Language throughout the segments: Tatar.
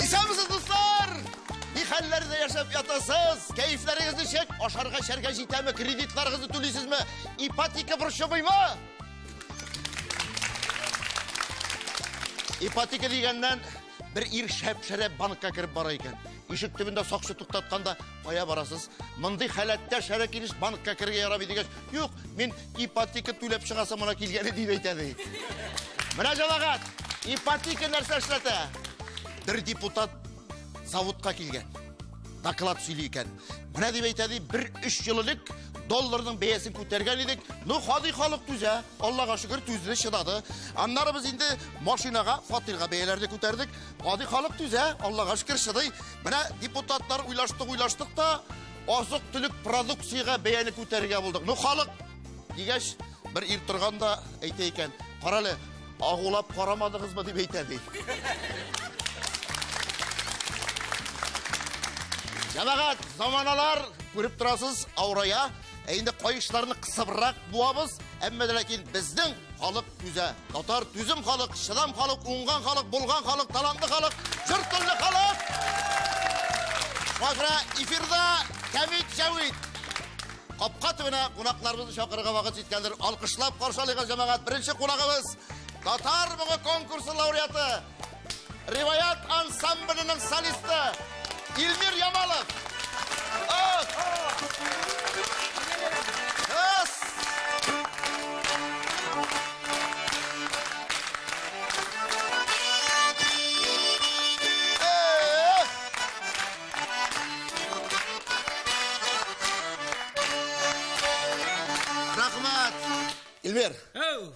Исәнмесез, дуслар! Ни хәлләрдә яшәп ятасыз? Кәефләрегез ничек? Ашарга эчәргә җитәме? Кредитларыгызны түлисезме? Ипотека борчымыймы? Ипотека дигәннән бер ир шәп-шәрәп банкка кереп бара икән. Ишек төбендә сакчы туктатканда, кая барасыз? Мондый халәттә шәрә килеш банкка керергә ярамый дигәч, юк, мин ипотека түләп чыгасым гына килгәне дип әйтә ди. Менә җәмәгать, ипотека нәрсә эшләтә? Бер депутат заводка килгән. Доклад сөйли икән. Менә дип әйтә ди, бер 3 ел элек долларның бәясен күтәргән идек. Ну, гади халык түзә. Аллага шөкер, түзде, чыдады. Аннары без инде машинага, фатирга бәяләрне күтәрдек. Гади халык түзә, Аллага шөкер, чыдый. Менә депутатлар уйлаштык та, азык-төлек продукциягә бәяне күтәрергә булдык. Ну, халык дигәч, бер ир торган да әйтә икән, карале, агулап карамадыгызмы дип әйтә ди. Җәмәгать, заманалар күреп торасыз, авырая. Ә инде кайышларны кысыбрак буабыз, әмма дә ләкин безнең халык түзә. Татар түзем халык, чыдам халык, уңган халык, булган халык, талантлы халык, җыр телле халык. Шуңа күрә эфирда Кәмит Җәвит. Капка төбенә кунакларыбызны чакырырга вакыт җиткәндер. Алкышлап каршы алыйк, җәмәгать. Беренче кунагыбыз Татар моңы конкурсы лауреаты, Риваят ансамбленең солисты Илмир Ямалов. Рәхмәт. Илмир,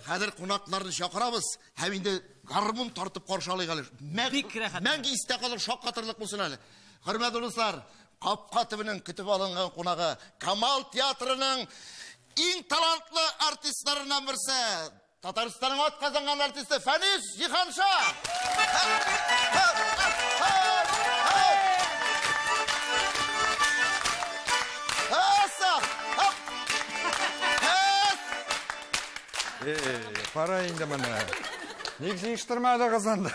хәзер кунакларны чакырабыз һәм инде гармун тартып каршы алыйк әле. Бик рәхәт. Мәңге истә калыр, шаккатырлык булсын әле. Хөрмәтле дуслар, капка төбенең көтеп алынган кунагы, Камал театрының иң талантлы артистларыннан берсе, Татарстанның атказанган артисты Фәнис Җиһанша. Кара инде моны. Ник җыештырмадыгыз анда?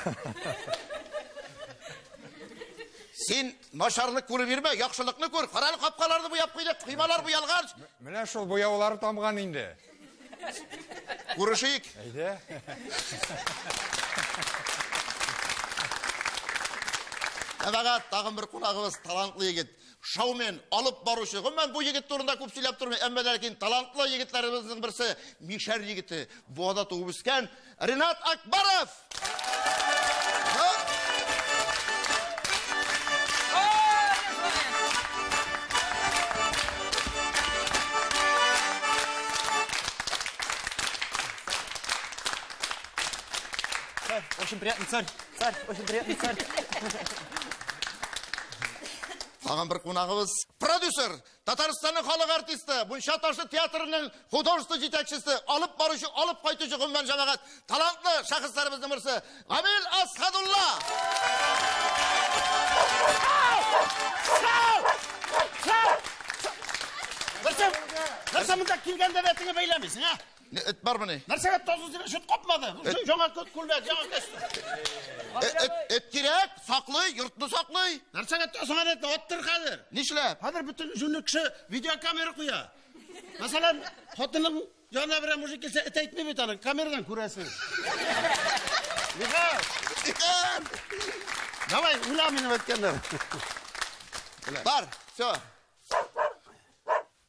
Син начарлык күреп йөрмә, яхшылыкны күр. Каралы капкаларны буяп куйдык, коймалар буялган. Менә шул буяулар тамган инде. Күрешик. Әйдә. Җәмәгать, тагын бер кунагыбыз, талантлы егет. Шоумен, алып баручы. Гомумән, бу егет турында күп сөйләп тормый, әмма ләкин талантлы егетләребезнең берсе, Мишәр егете, Буада туып үскән Ринат Акбаров. Царь, очень приятный царь. Царь, очень приятный царь. Тагын бер кунагыбыз, продюсер, Татарстанның халык артисты, Мунча ташы театрының художество җитәкчесе, алып баручы, алып кайтучы, гомумән җәмәгать, талантлы шәхесләребезнең берсе Гамил Асхадулла. Нәрсә монда килгәндә дә теңе бәйләмисең, ә? Эт бармыни? Нәрсәгә тазы сине шут капмады? Яңа күлмәк, яңа костюм. Эт кирәк, саклый, йортны саклый. Нәрсәгә тасың әле этне? Аттыр хәзер. Нишләп? Хәзер бөтен җүнле кеше видеокамера куя. Мәсәлән, хатының янына берәр мужик килсә, эт әйтми бит аны, камерадан күрәсең. Михаил! Давай, уйла минем әйткәннәр. Бар, все.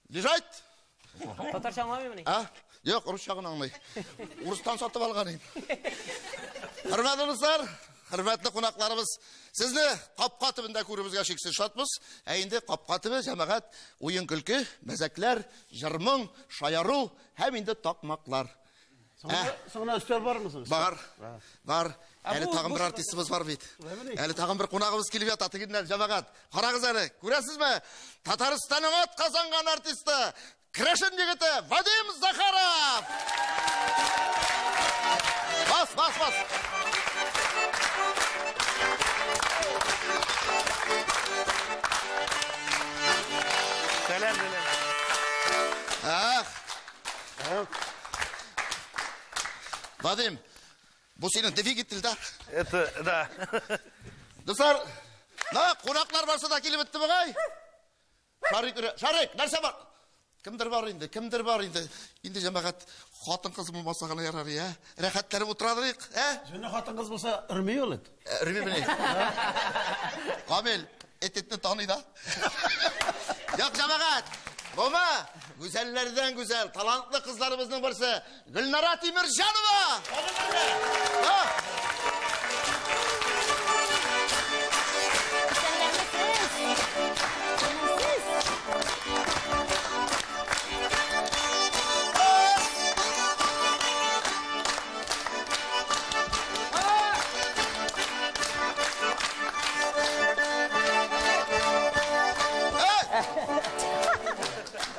Лежать. Татарча аңламыймыни? А? Юк, русча гына аңлый. Урыстан сатып алган инде. Хөрмәтле дуслар, хөрмәтле кунакларыбыз, сезне капка төбендә күрүебезгә шиксез шатбыз. Ә инде капка төбе җәмәгать уен-көлке, мәзәкләр, җыр-моң, шаяру һәм инде такмаклар. Соңына өстәл бармы соң? Бар. Бар. Әле тагын бер артистыбыз бар бит. Әле тагын бер кунагыбыз килеп ята тегеннән, җәмәгать. Карагыз әле, күрәсезме? Татарстанның атказанган артисты, Крәшен егете Вадим Захаров! Бас, бас, бас. Сәлам, сәлам. Ах. Вадим, бу синең двигатель, да? Это, да. Дуслар, на, кунаклар барсы да килеп бетте бугай. Шарик, Шарик, нәрсә бар? Кемдер бар инде, кемдер бар инде. Инде җәмәгать хатын-кыз булмаса гына ярар, я. Рәхәтләнеп утырадык, ә? Җәнә хатын-кыз булса, өрми ул эт. Өрми мени? Камил, эт-этне таный да. Юк, җәмәгать, бума гүзәлләрдән гүзәл, талантлы кызларыбызның берсе Гөлнара Тимерҗанова.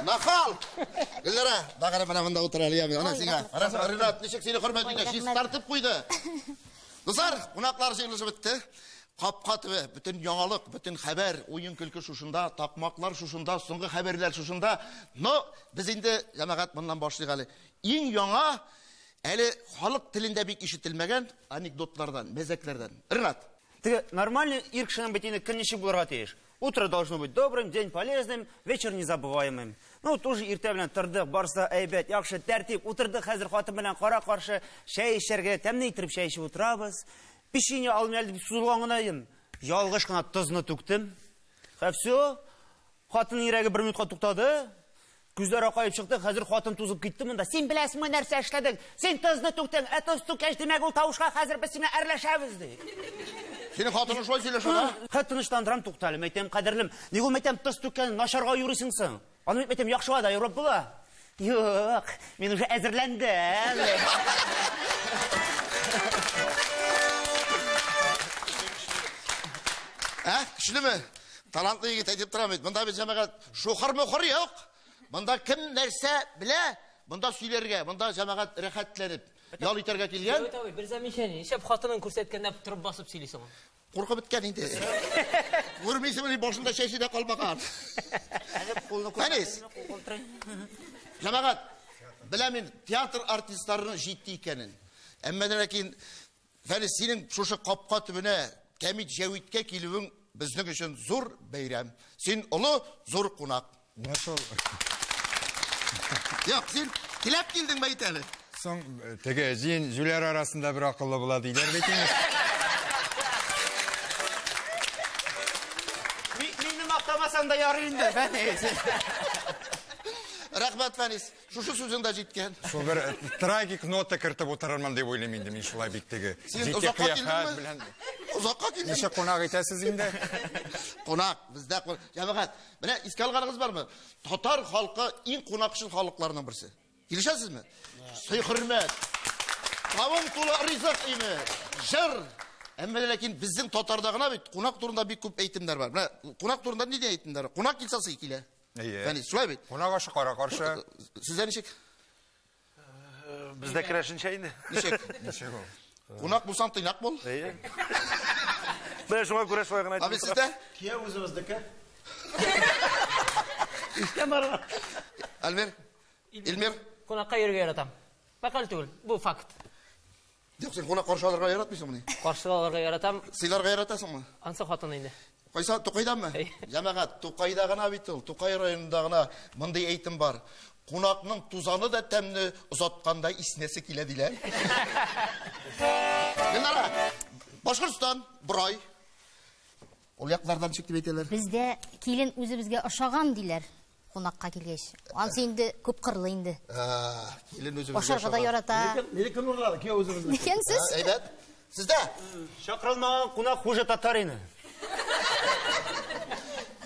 Нахал! Гөлнара, багара менә монда утыра әле, яме. Ана сиңа. Ана Ринат, ничек сине хөрмәт итә, чистартып куйды. Дуслар, кунаклар җыелышып бетте. Капка төбе, бөтен яңалык, бөтен хәбәр, уен көлке шушында, такмаклар шушында, соңгы хәбәрләр шушында. Но без инде җәмәгать моннан башлыйк әле. Иң яңа, әле халык телендә бик ишетелмәгән анекдотлардан, мәзәкләрдән. Ринат. Теге нормальный ир кешенең бит инде көн ничек булырга тиеш? Утро должно быть добрым, день полезным, вечер незабываемым. Ну, тоже иртә белән тордык, барысы да әйбәт, яхшы, тәртип. Утырдык хәзер хатын белән кара-каршы чәй эчәргә, тәмле иттереп чәй эчеп утырабыз. Печенье алмый әле дип сузылган гына идем. Ялгыш кына тозны түктем. Һәм все, хатын йөрәге бер минутка туктады. Күзләре акаеп чыкты, хәзер хатын тузып китте монда. Син беләсеңме нәрсә эшләдең? Син тозны түктең, ә тоз түккәч, димәк, ул тавышка хәзер без сине әрләшәбез, ди. Синең хатының шулай сөйләшә, да? Хәт тынычландырам, тукта әле, мәйтәм, кадерлем. Ник ул мәйтәм, тоз түккән начарга юрыйсың соң? Аны бит мәйтәм, яхшыга да юрап була. Юк, мин уже әзерләндем. Ә, көчлеме? Талантлы егет әйтеп торам бит. Монда бит җәмәгать шухыр-мухыр юк. Монда кем нәрсә белә, монда сөйләргә, монда җәмәгать рәхәтләнеп ял итәргә килгән. Җәвит абый, бер замечание. Нишләп хатынын күрсәткәндә торып басып сөйлисең? Куркып беткән инде. Күрмисеңмени, башында чәче дә калмаган. Фәнис. Җәмәгать, беләм мин театр артистларының җитди икәнен. Әмма дә ләкин Фәнис, синең шушы капка төбенә Кәмит Җәвиткә килүең безнең өчен зур бәйрәм. Син олы, зур кунак. Менә шул. Юк, син теләп килдеңме әйт әле? Соң, теге җыен җүләр арасында бер акыллы була диләр бит инде. Мине мактамасаң да ярый инде, Фәнис. Рәхмәт, Фәнис. Шушы сүзең дә җиткән. Шул бер трагик нота кертеп утырырмын дип уйлыйм инде мин шулай бик теге. Син Җитди озакка кыяфәт килдеңме? белән. Озакка килдеңме? Ничек кунак итәсез инде? Кунак, бездә кунак. Җәмәгать, менә искә алганыгыз бармы? Татар халкы иң кунакчыл халыкларның берсе. Килешәсезме? Сый-хөрмәт. Табын тулы ризык име? Җыр. Әмма ләкин безнең татарда гына бит кунак турында бик күп әйтемнәр бар. Менә кунак турында нинди әйтемнәр бар? Кунак килсә сый килә. Әйе. Фәнис, шулай бит? Кунак ашы кара каршы. Сездә ничек? Бездә керәшенчә инде. Ничек? Ничек ул? Кунак булсаң тыйнак бул. Әйе. Менә шуңа күрә шулай гына Абый, сездә? Кияү үзебезнеке. Искә барга. Альмир? Илмир? Кунакка йөрергә яратам. Мәкаль түгел, бу факт. Юк, син кунак каршы алырга яратмыйсыңмыни? Каршы алырга яратам. Сыйларга яратасыңмы? Ансы хатын инде. Кайсы, Тукайданмы? Әй. Җәмәгать, Тукайда гына бит ул, Тукай районында гына мондый әйтем бар. Кунакның тузаны да тәмне озатканда иснәсе килә диләр. Гөлнара, Башкортстан, Борай. Ул яклардан ничек дип әйтәләр? Бездә килен үзебезгә ошаган диләр кунакка килгәч. Ансы инде күп кырлы инде. Килен үзебезгә Ашарга да ошаган. ярата. Минеке нурлары, кияү үзебезнеке. Дигән сүз. Әйбәт. Сездә? Чакырылмаган кунак хуже татарина.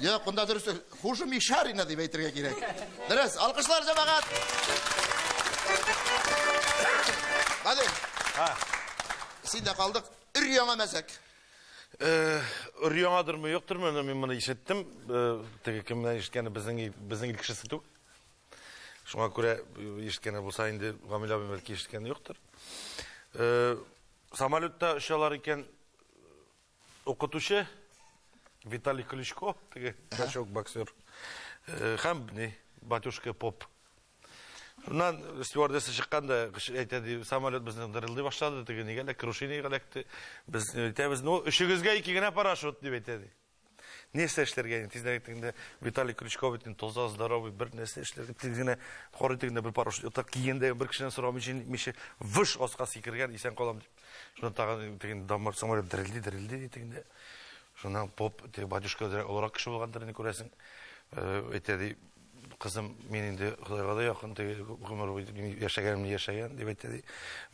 Юк, монда дөрес, хуже Мишарина дип әйтергә кирәк. Дөрес, алкышлар җәмәгать. Гадел. Син дә калдык. Өр яңа мәзәк. Өр яңадырмы, юктырмы, мин моны ишеттем. Теге кемнән ишеткәне безнең ил кешесе түгел. Шуңа күрә ишеткәне булса инде Гамил абый бәлки ишеткәне юктыр. Самолетта очалар икән укытучы Виталий Кличко, теге качок боксер, һәм ни, батюшка поп. Шуннан стюардесса чыккан да әйтә ди, самолет безнең дырылдый башлады, теге нигә эләкте, крушениегә эләкте. Без әйтәбез, ну, өчегезгә ике генә парашют дип әйтә ди. Нәрсә эшләргә инде? Тиздән тегендә Виталий Крючков бит инде таза, здоровый, бер нәрсә эшләргә тиз генә карый тегендә бер парашют ята кигәндә бер кешедән сорамыйча нитмичә выш аска сикергән, исән калам дип. Шуннан тагын тегендә дамар самолет дерелди, дерелди ди тегендә. Шуннан поп, теге батюшка олырак кеше булгандыр инде күрәсең. Әйтә ди, кызым, мин инде Ходайга да якын, теге гомер буе яшәгәнемне яшәгән, дип әйтә ди.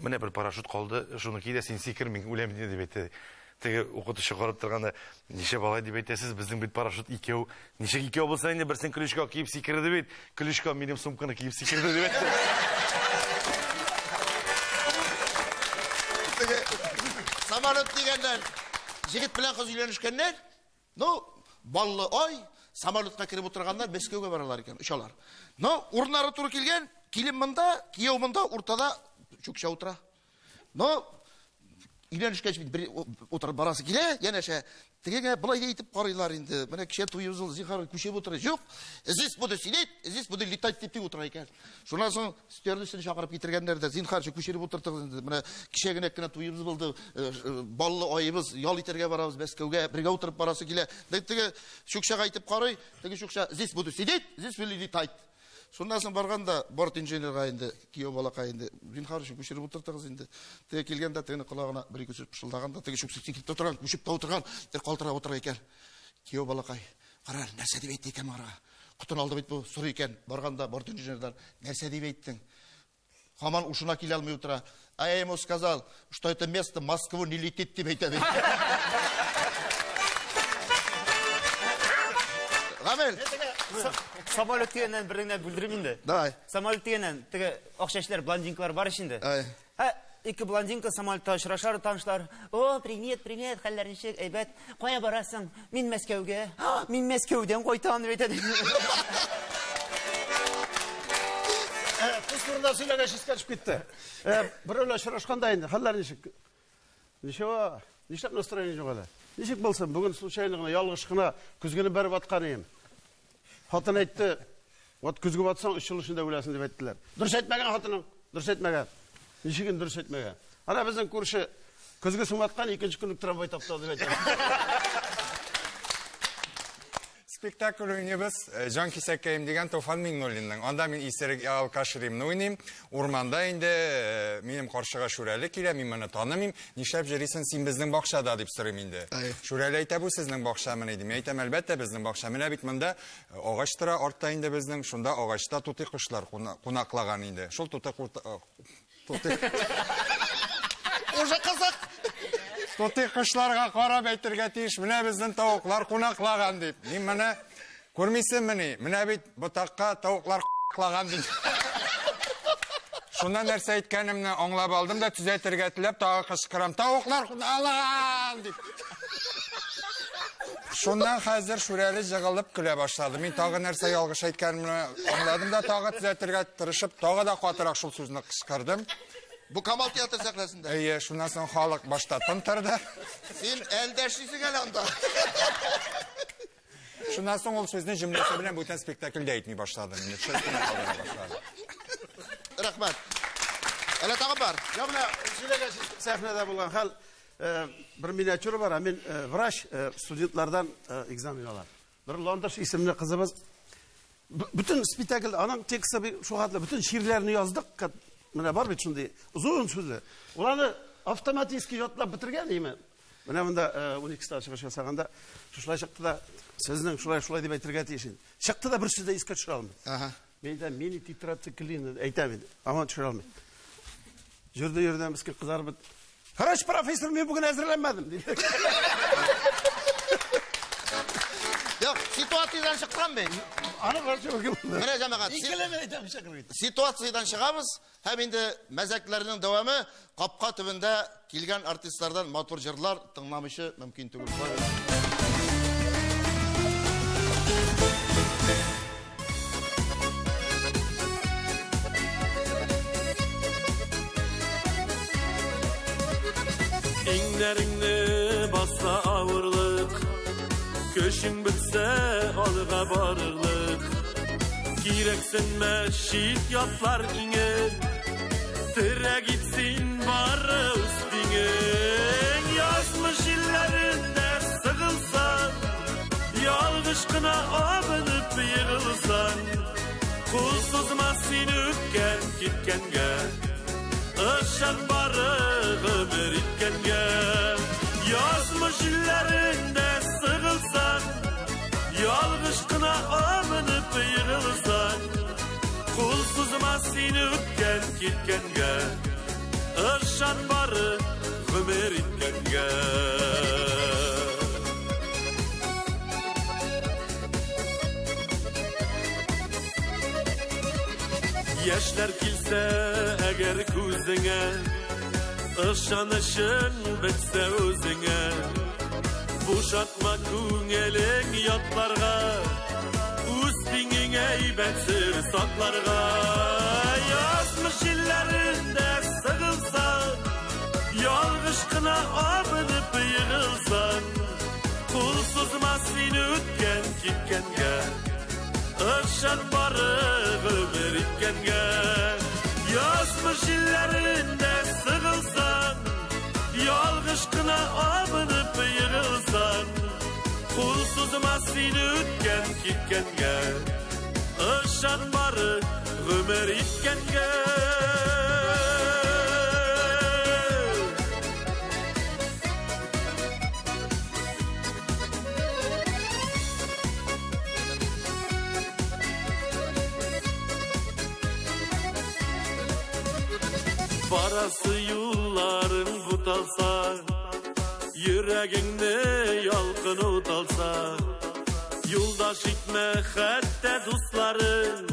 Менә бер парашют калды, шуны ки дә син сикер, мин үләм инде, дип әйтә ди. Теге укытучы карап торганда, ничә балай дип әйтәсез, безнең бит парашют икәү. Ничек икәү булса инде, берсен Ключко киеп сикерде бит. Ключко минем сумканы киеп сикерде дип әйтте. Теге самолет дигәннән, җегет белән кыз өйләнешкәннәр. Ну, баллы ай, самолетка кереп утырганнар, Мәскәүгә баралар икән, очалар. Ну, урыннары туры килгән, килен монда, кияү монда, уртада чукча утыра. Ну, өйләнешкәч бит бер утырып барасы килә, янәшә. Тегеңә болай да итеп карыйлар инде. Менә кичә туебыз ул, зинһар күчеп утыра. Юк, здесь буду сидеть, здесь буду летать дип тик утыра икән. Шуннан соң стюардессаны чакырып китергәннәр дә, зинһар күчереп утыртыгыз инде. Менә кичә генә кенә туебыз булды, баллы аебыз, ял итәргә барабыз Мәскәүгә, бергә утырып барасы килә. Теге чукчага әйтеп карый, теге чукча, здесь буду сидеть, здесь буду летать. Шуннан соң барганда борт инженерга инде, кияү балакай инде, зинһар өчен күчереп утыртыгыз инде. Теге килгәндә тегене колагына бер ике сүз пышылдаганда, теге чүксез сикереп тә утырган, күчеп тә утырган, бер калтырап утыра икән. Кияү балакай, кара әле, нәрсә дип әйтте икән моңарга? Котын алды бит бу, сорый икән. Барганда борт инженердан, нәрсә дип әйттең? Һаман ушына килә алмый утыра. А я ему сказал, что это место Москву не летит, дип әйтә бит. Гамил. Самолет дигәннән бер генә бүлдерим инде. Давай. Самолет дигәннән теге акчачлар, блондинкалар бар ич инде. Ай. Ә, ике блондинка самолетта очрашар, танышлар. О, привет, привет, хәлләр ничек, әйбәт. Кая барасың? Мин Мәскәүгә. Мин Мәскәүдән кайтам дип әйтә. Кыз турында сөйләгәч искә төшеп китте. Берәүләр очрашканда инде, хәлләр ничек? Ничего, нишләп настроение юк әле? Ничек булсын, бүген случайно гына, ялгыш кына көзгене бәреп аткан идем. Хатын әйтте, вот көзге батсаң, 3 ел эчендә үләсең дип әйттеләр. Дөрес әйтмәгән хатының, дөрес әйтмәгән. Ничек инде дөрес әйтмәгән? Ана безнең күрше көзге сыматкан, икенче көнлек трамвай тапты дип әйтә. Спектакль уйныйбыз. Җан кисәккәем дигән Туфан Миңнуллинның. Анда мин исерек алкаш Римны уйныйм. Урманда инде минем каршыга Шүрәле килә, мин моны танымыйм. Нишләп йөрисең син безнең бакчада дип сорыйм инде. Шүрәле әйтә, бу сезнең бакчамыни дим. Мин әйтәм, әлбәттә, безнең бакча. Менә бит монда агач тора, артта инде безнең, шунда агачта тутый кошлар кунаклаган инде. Шул тутый тутый. Уже кызык. Тутый кошларга карап әйтергә тиеш, менә безнең тавыклар кунаклаган дип. Мин моны күрмисеңмени? Менә бит ботакка тавыклар кунаклаган дип. Шуннан нәрсә әйткәнемне аңлап алдым да төзәтергә теләп тагы кычкырам. Тавыклар кунаклаган дип. Шуннан хәзер Шүрәле җыгылып көлә башлады. Мин тагы нәрсә ялгыш әйткәнемне аңладым да тагы төзәтергә тырышып, тагы да катырак шул сүзне кычкырдым. Бу Камал театр сәхнәсендә. Әйе, шуннан соң халык башта тын торды. Син әлдәшлисең әле анда. Шуннан соң ул сүзне җөмләсе белән бүтән спектакльдә әйтми башлады. Мине төшереп кенә калдыра башлады. Рәхмәт. Әле тагын бар. Я менә сөйләгәч сәхнәдә булган хәл, бер миниатюра бар, ә мин врач, студентлардан экзамен алам. Бер Ландыш исемле кызыбыз бөтен спектакль, аның тексты бик шул хәтле, бөтен ширләрне яздык. Менә бар бит шундый озын сүзле. Уларны автоматически ятлап бетергән име? Менә монда уникста чыгыш ясаганда шушылай чыкты да, сезнең шулай шулай дип әйтергә тиеш инде. Чыкты да бер сүз дә искә төшерә алмый. Мин әйтәм, мини тетрациклин әйтәм инде. Аңа төшерә алмый. Йөрде, йөрде, мескен кызарып бет. Короче, профессор, мин бүген әзерләнмәдем, диде. Юк, ситуациядән чыккан бит. Аны каршы бер кем булды? Менә җәмәгать, Икеләнә әйтәм, чакыр бит. Ситуациядән чыгабыз һәм инде мәзәкләрнең дәвамы капка төбендә килгән артистлардан матур җырлар тыңламыйча мөмкин түгел. Иңнәреңне баса авырлык, көчең бетсә алга барырлык. Кирәксенмә чит ятлар иңен, терәк ит син бары үз тиңең. Язмыш җилләрендә сыгылсаң, ялгыш кына абынып егылсаң, кул сузма син үткән киткәнгә, ышан бары гомер иткәнгә. Язмыш җилләрендә сыгылсаң, ялгыш кына абынып егылсаң, кул сузма син үткән киткәнгә, ышан бары гомер иткәнгә. Яшьләр килсә әгәр күзеңә, ышанычың бетсә үзеңә, бушатма күңелең ятларга, үз тиңең әйбәт сер сакларга. Язмыш җилләрендә сыгылсаң, ялгыш кына абынып егылсаң, кул сузма син үткән киткәнгә, ышан бары гомер иткәнгә. Язмыш җилләрендә сыгылсаң, ялгыш кына абынып егылсаң, кул сузма син үткән киткәнгә, ышан бары гомер иткәнгә. Барасы юлларың буталса, йөрәгеңне ялкын уталса, юлдаш итмә хәтта дусларың,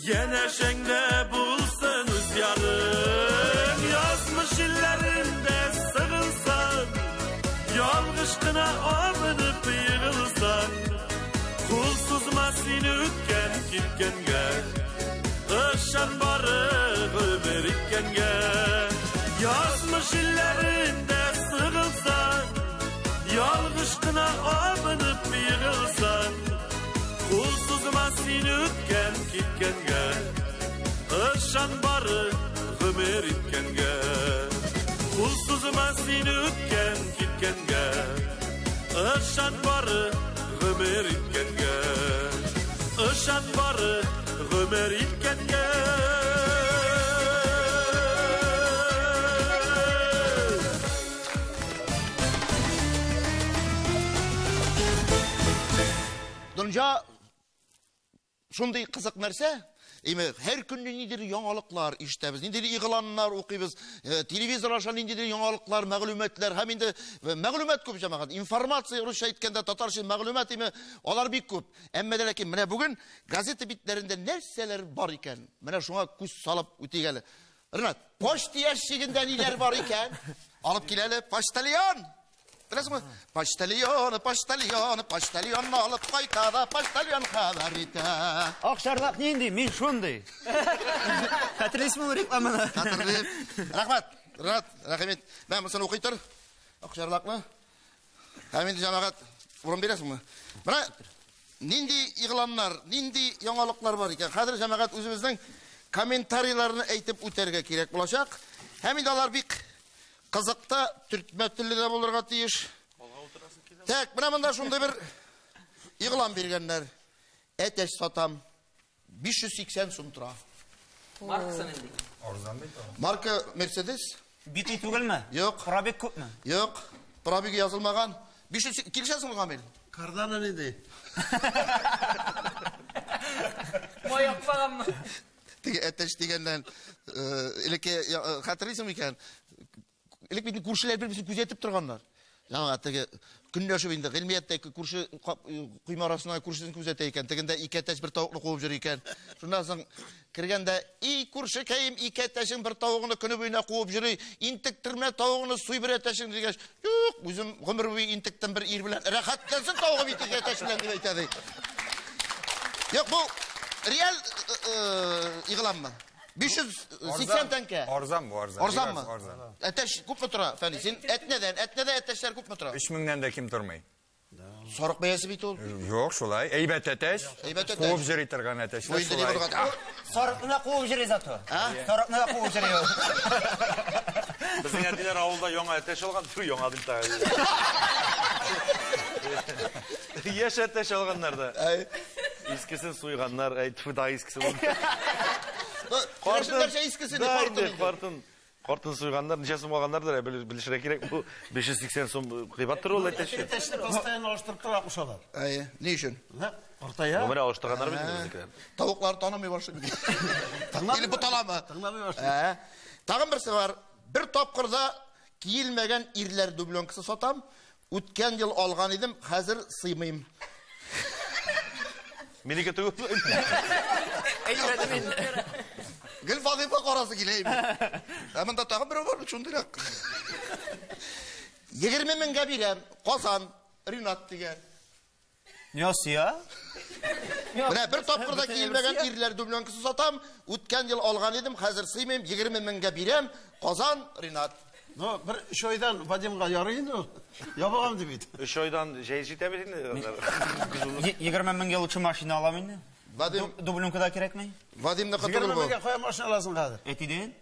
янәшәңдә булсын үз ярың. Язмыш җилләрендә сыгылсаң, ялгыш кына абынып егылсаң, кул сузма син үткән киткәнгә, ышан бары гомер иткәнгә. Язмыш җилләрендә сыгылсаң, ялгыш кына абынып егылсаң, кул сузма син үткән киткәнгә, ышан бары гомер иткәнгә. Кул сузма син үткән киткәнгә, ышан бары гомер иткәнгә, ышан бары гомер иткәнгә. Дөнья шундый кызык нәрсә. Эме, һәр көнне ниндидер яңалыклар ишетәбез, ниндидер игъланнар укыйбыз, телевизор аша ниндидер яңалыклар, мәгълүматлар һәм инде мәгълүмат күп җәмәгать. Информация русча әйткәндә, татарча мәгълүмат име, алар бик күп. Әмма дә ләкин менә бүген газета битләрендә нәрсәләр бар икән? Менә шуңа күз салып үтик әле. Ренат, почта ящигында ниләр бар икән? Алып кил әле, почтальон! Беләсеңме? Почтальон, почтальон, почтальон алып кайта да, почтальон хәбәр итә. Акчарлак нинди, мин шундый. Хәтерлисеңме ул рекламаны? Хәтерлим. Рәхмәт, Ренат, рәхмәт. Мә, монысын укый тор. Акчарлакны. Һәм инде җәмәгать, урын бирәсеңме? Менә нинди игъланнар, нинди яңалыклар бар икән. Хәзер җәмәгать үзебезнең комментарийларны әйтеп үтәргә кирәк булачак. Һәм инде алар бик кызыкта, төртмә телле дә булырга тиеш. Так, менә монда шундый бер игълан биргәннәр. Әтәч сатам. 580 сум тора. Маркасы нинди? Арзан бит ул. Марка Мерседес? Битый түгелме? Юк. Пробег күпме? Юк. Пробеги язылмаган. 500 килешәсеңме, Гамил? Кардана нинди? Май акмаганмы? Теге әтәч дигәннән, элекке хәтерлисеңме икән? Элек бит күршеләр бер-берсен күзәтеп торганнар. Яңа теге көнләшеп инде Гыйльмияттә күрше койма арасына күршесен күзәтә икән. Тегендә ике әтәч бер тавыкны куып йөри икән. Шуннан соң кергәндә, "И күршекәем, ике әтәчең бер тавыгны көне буена куып йөри, интектермә тавыгны суй бер әтәчең" дигәч, "Юк, үзем гомер буе интектем бер ир белән. Рәхәтләнсен тавыгым ике әтәч белән" дип әйтә ди. Юк, бу реаль игъланмы? 580 тәңкә. Арзан бу, арзан. Арзанмы? Арзан. Әтәч күпме тора, Фәни? Син Әтнәдән, Әтнәдә әтәчләр күпме тора? 3000-нән дә ким тормый. Сарык бәясе бит ул. Юк, шулай. Әйбәт әтәч. Әйбәт әтәч. Куып йөри торган әтәч. Бу инде ни булырга? Сарыкны да куып йөри зато. Сарыкны да куып йөри ул. Безнең әтиләр авылда яңа әтәч алган, тфү, яңа дип тагы. Яшь әтәч алганнар да. Искесен суйганнар, әй, тфү, да искесе булды. Керәшеннәрчә искесе Да, картын инде, инде. картын. Картын суйганнар, ничә сум алганнардыр, белешергә кирәк. Бу 580 сум кыйбаттыр ул әтәч. Әтәчне постоянно алыштырып тора кушалар. Әйе, ни өчен? Картая. Менә алыштырганнар бит инде безнекеләр. Тавыклар танымый башлый. Или буталамы? Тыңламый башлый. Тагын берсе бар. Бер тапкырда киелмәгән ирләр дубленкасы сатам. Үткән ел алган идем, хәзер сыймыйм. Минеке түгел. Әйтмәдем инде. Гел Фатыйма карасы килә инде. Ә монда тагын берәү бар бит шундыйрак. 20 меңгә бирәм. Казан, Ринат дигән. Ясия? Менә бер тапкырда киелмәгән ирләр дубленкасы сатам. Үткән ел алган идем, хәзер сыймыйм. 20 меңгә бирәм. Казан, Ринат. Ну, бер өч айдан Вадимга ярый инде ул. Ябыгам дип бит. Өч айдан җәй җитә бит инде. 20 меңгә лучше машина алам инде. Вадим Дубленка да кирәкми. Вадимныкы түгел 20 бу. меңгә кая машина аласың хәзер? Әтидән.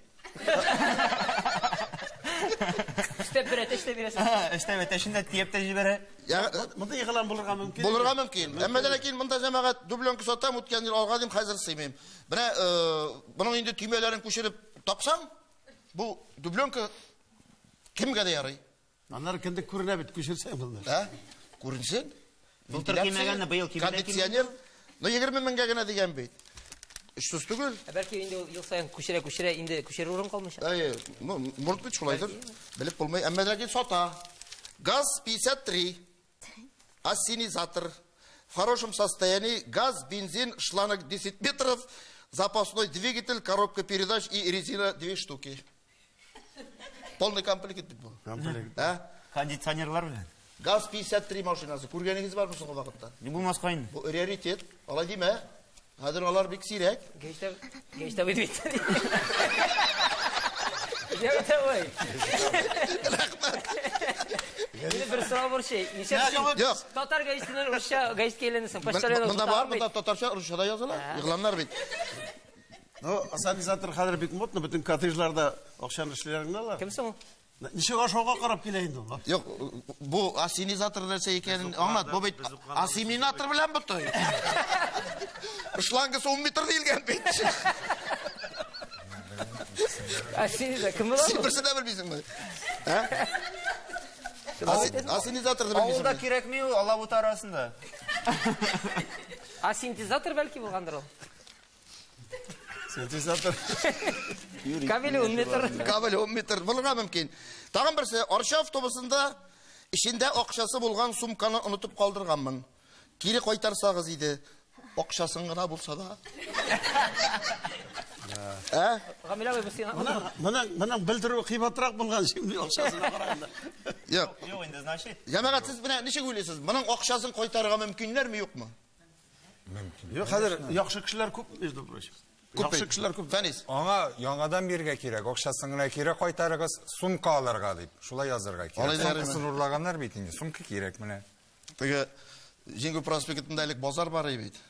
Өстәп бер әтәч тә бирәсең. Өстәп әтәчен дә тиеп тә җибәрә. Монда игълан булырга мөмкин. Булырга мөмкин. Әмма дә ләкин монда җәмәгать дубленка сатам, үткән ел алган идем, хәзер сыймыйм. Менә моның инде төймәләрен күчереп тапсаң, бу дубленка кемгә дә ярый? Аннары кендек күренә бит, күчерсәң монда. Ә? Күренсен. Былтыр кимәгәнне быел кимәгән. Кондиционер. Ну 20 меңгә генә дигән бит. Өч сүз түгел. Ә бәлки инде ул ел саен күчерә-күчерә инде күчерер урын калмыйча. Әйе, ну, может быть, шулайдыр. Белеп булмый. Әмма ләкин сата. Газ 53. Ассенизатор. В хорошем состоянии. Газ, бензин, шланг 10 метров, запасной двигатель, коробка передач и резина 2 штуки. Полный комплект бит бу. Комплект. Ә? Кондиционерлар белән. Газ 53 машинасы. Күргәнегез бармы соңгы вакытта? Ни булмаска инде. Бу раритет. Алай димә. Хәзер алар бик сирәк. Гәҗтә, гәҗтә бит бит. Гәҗтә бай. Рәхмәт. Мине бер сорау борчый. Ничә Юк. Татар гәҗитеннән русча гәҗиткә әйләнәсең. Почтальон Монда бар, монда татарча, русча да языла. Игъланнар бит. Ну, ассенизатор хәзер бик модно, бөтен коттеджларда акчаны эшлиләр генә алар. Кем соң ул? Ничек ашауга карап килә инде ул? Юк, бу ассенизатор нәрсә икәнен аңлат. Бу бит ассиминатор белән бутый. Шлангасы 10 метр диелгән бит. Ассенизатор кем була? Син берсен дә белмисеңме? Ә? Ассенизаторны Авылда белмисеңме? кирәкми ул, алабута арасында. Ассинтезатор бәлки булгандыр ул. Синтезатор. Кабеле 10 метр. Кабель 10 метр булырга мөмкин. Тагын берсе, Арча автобусында эчендә акчасы булган сумканы онытып калдырганмын. Кире кайтарсагыз иде, акчасын гына булса да. Ә? Гамил абый, бу сиңа. Моның белдерүе кыйбатрак булган шимди акчасына караганда. Юк. Юк инде, значит. Җәмәгать, сез менә ничек уйлыйсыз? Моның акчасын кайтарырга мөмкиннәрме, юкмы? Мөмкин. Юк, хәзер яхшы кешеләр күп, между прочим. Яхшы кешеләр күп. Фәнис. Аңа яңадан бирергә кирәк, акчасын гына кире кайтарыгыз, сумка алырга дип. Шулай язырга кирәк. Алай диләрме? Сумкасын урлаганнар бит инде, сумка кирәк менә. Теге Җиңү проспектында элек базар бар иде бит.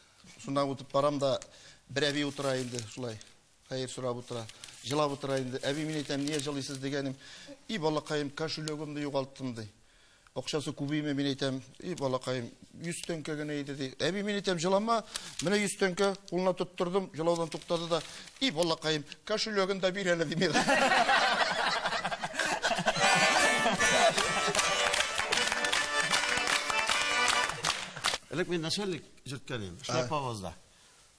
Шуннан үтеп барам да бер әби утыра инде шулай. Хәер сорап утыра. Җылап утыра инде. Әби, мин әйтәм, нигә җылыйсыз дигәнем. И балакаем, кошелегымны югалттым ди. Акчасы күбәйме, мин әйтәм, и балакаем, 100 тәңкә генә иде ди. Әби, мин әйтәм, җылама, менә 100 тәңкә кулына тоттырдым, җылаудан туктады да. И балакаем, кошелегын да бир әле ди миңа. Элек мин начальник йөрткән идем, шляпа авазда.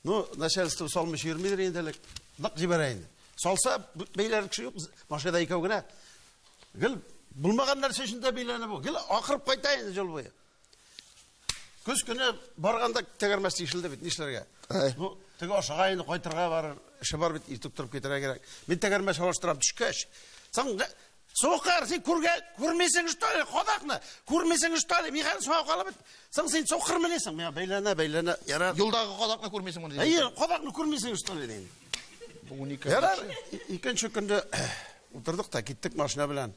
Ну, начальство салмыш йөрмидер инде элек. Нык җибәрә инде. Салса, бәйләр кеше юк, машинада икәү генә. Гел булмаган нәрсә өчен дә бәйләнә бу. Гел акырып кайта инде юл буе. Көз көне барганда тәгәрмәс тишелде бит, нишләргә? Ну, теге ашыга инде кайтырга барыр, эше бар бит, иртүк торып китәргә кирәк. Мин тәгәрмәс алыштырам төшкәч. Соң Соқар, син күрмисең, что ли, кадакны? Күрмисең, что ли? Мин хәзер соңга калып бит. Соң син соқыр менесең. Миңа бәйләнә, бәйләнә. Ярар. Юлдагы кадакны күрмисең моны. Әйе, кадакны күрмисең, что ли, дим. Бу уникаль. Ярар, икенче көндә утырдык та киттек машина белән.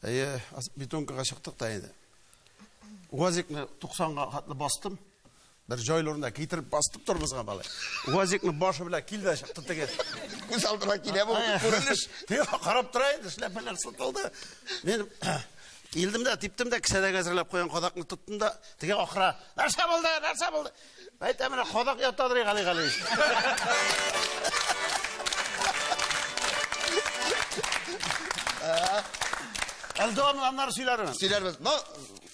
Әйе, бетонкага чыктык та инде. УАЗикны 90-га хәтле бастым. Бер җайлы урында китереп бастып тормызга бала. УАЗикны башы белән килде чыкты теге. Күз алдына килә бу күренеш. Теге карап тора иде, эшләпәләр сытылды. Мин килдем дә, типтем дә, кесәдәге әзерләп куйган кадакны тоттым да, теге ахыра. Нәрсә булды? Нәрсә булды? Әйтәм, менә кадак ятадыр Гали Галиевич. Әле дәвамын аннары сөйләрмен. Сөйләрбез. Но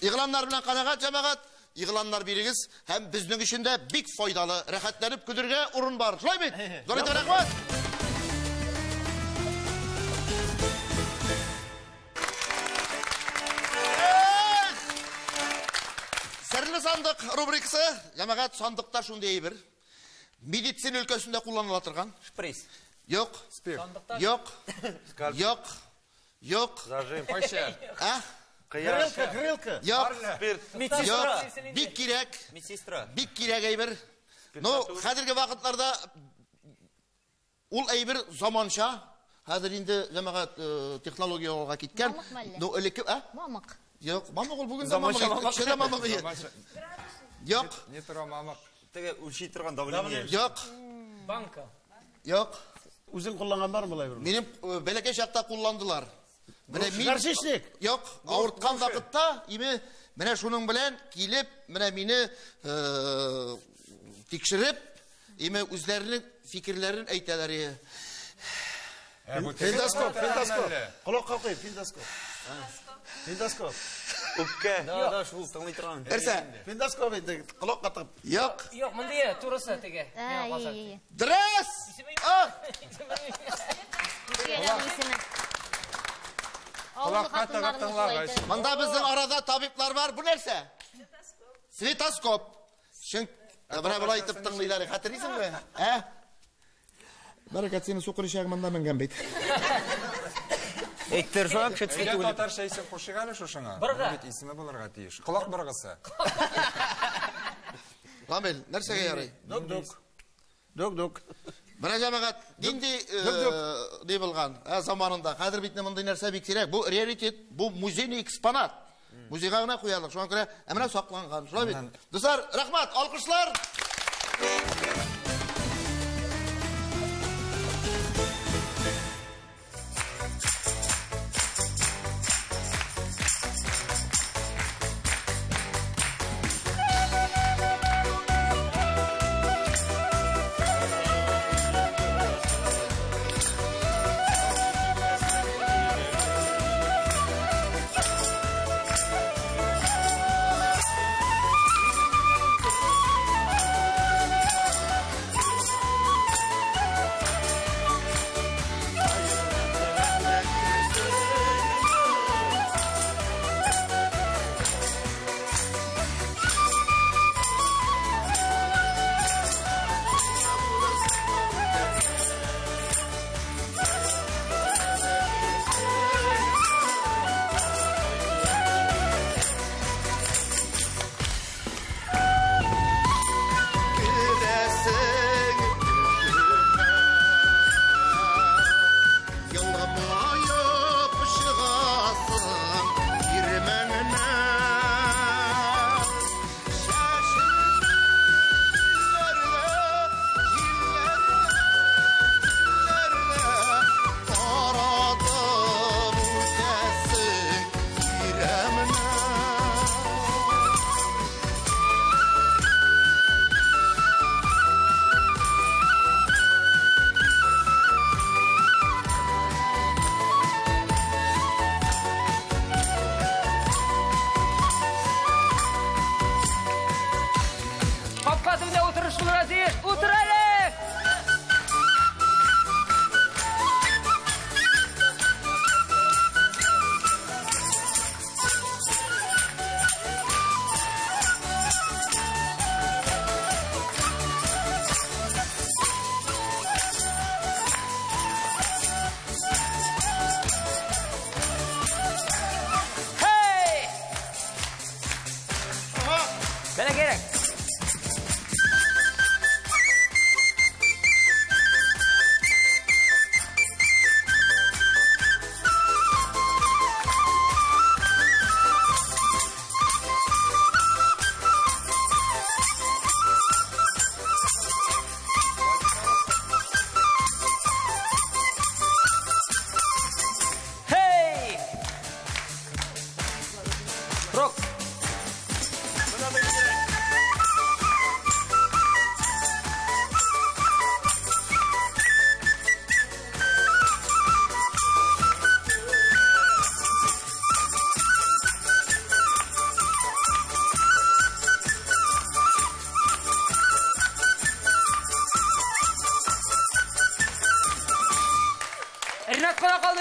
игъланнар белән канәгать, җәмәгать. Игъланнар бирегез һәм безнең өчен дә бик файдалы, рәхәтләнеп көлергә урын бар. Шулай бит? Зур итеп рәхмәт. Серле сандык рубрикасы. Җәмәгать, сандыкта шундый әйбер. Медицина өлкәсендә кулланыла торган. Шприц. Юк. Спирт. Юк. Юк. Юк. Зажим. Кайча? А? Грелка, грелка. Юк. Спирт. Медсестра. Юк. Бик кирәк. Медсестра. Бик кирәк әйбер. Но хәзерге вакытларда ул әйбер заманча. Хәзер инде җәмәгать технологиягә киткән. Мамык мәллә? Но элекке, а? Мамык. Юк, мамык ул бүген дә Заманча мамык, мамык. кеше дә мамык ие. Юк. Не тора мамык. Теге үлчи торган давление. Юк. Банка. Юк. Үзең кулланган бармы болай бер? Минем бәләкәй чакта кулландылар. Менә мин Горчичник. Юк, авырткан вакытта име менә шуның белән килеп, менә мине тикшереп, име үзләренең фикерләрен әйтәләр. Финдоскоп, финдоскоп. Колакка куй, финдоскоп. Финдоскоп. Үпкә. Да, да, шул тыңлый торган. Нәрсә? Финдоскоп инде колакка тыгып. Юк. Юк, мондый турысы теге. Ә, ие, ие. Дөрес! А! Ничек аның исеме? Авыл Колакка тыгып хатыннарының тыңлагач. шулай әйтә. Монда безнең арада табиблар бар. Бу нәрсә? Светоскоп. Чөнки менә болай итеп тыңлыйлар. Хәтерлисеңме? Ә? Бәрәкәт, сине сукыр ишәге монда менгән бит. Әйттер, шуңа кеше төсле Әйдә түгел. татарча исем кушыйк әле шушыңа. Быргы. Бу бит исеме булырга тиеш. Колак быргысы. Гамил, нәрсәгә ярый? Дук-дук. Дук-дук. Менә җәмәгать, нинди ни булган, заманында. Хәзер бит мондый нәрсә бик сирәк. Бу раритет, бу музейный экспонат. Музейга гына куялык. Шуңа күрә, ә менә сакланган. Шулай бит. Дуслар, рәхмәт, алкышлар. Капка төбендә утырыш булырга тиеш. Утыр әле! Hey! Бәлә кирәк.